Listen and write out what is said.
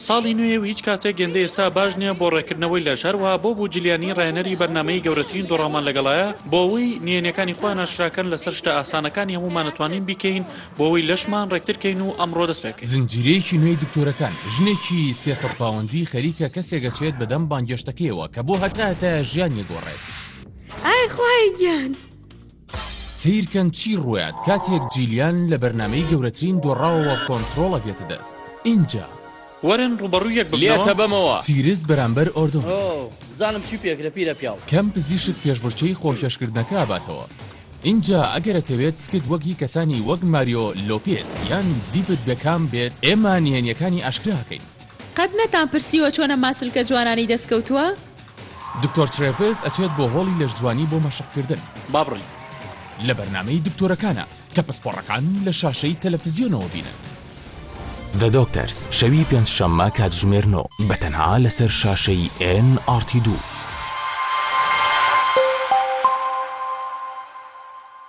ساڵی نوێیە و هیچ کاتێک هێندەی ئێستا باش نییە بۆ ڕێککردنەوەی لەش، هەروەها بۆب و جلیانی ڕاهێنەری بەرنامەیی گەورەترین دۆڕاومان لەگەڵایە بۆ ئەوەی نهێنیەکانی خۆیان ئاشکراکەن لەسەر شتە ئاسانەکانی هەموومان ئەتوانین بیکەین بۆ ئەوەی لەشمان ڕێکتر کەین و ئەمڕۆ دەست پێکەین. زنجیرەیەکی نوێی دکتۆرەکان، ژنێکی 300 پاوەندی خەریکە کەسێک ئەچێت بەدەم بانگێشتەکەیەوە کە بۆ هەتا هەتایە ژیانی ئەگۆڕێت. ئای خوایە گیان. سەیرکەن چی ڕوویات کاتێک جیلیان لە بەرنامەی گەورەترین دۆڕاوەوە کۆنتڕۆڵ ئەگرێتە دەست ئینجا. وەرن ڕووبەڕووی یەک ببنەوە. لێتە بەمەوە. سیرس بەرامبەر ئۆردۆن. ئۆ بزانم چی پێکرە پیرە پیاو. کەم پزیشک پێشبڕکێی خۆکێشکردنەکە ئەباتەوە ئینجا ئەگەر ئەتەوێت سکت وەک هی کەسانی وەک ماریۆ لۆپێز یان دیڤد بێکام بێت ئێمە نهێنیەکانی ئاشکرا ئەکەین. قەت نەتان پرسیوە چۆن ئەم ماسولکە جوانانەی دەست کەوتووە؟ دکتۆر ترێڤز ئەچێت بۆ هۆڵی لەشجوانی بۆ مەشقکردن. با بڕۆین. لە بەرنامەی دکتۆرەکانە کە پسپۆڕەکان لە شاشەی تەلەفزیۆنەوە بینن. The Doctors شەوی پێنجشەممە کاتژمێر نۆ بە تەنها لەسەر شاشەی ئێن ئاڕ تی دوو.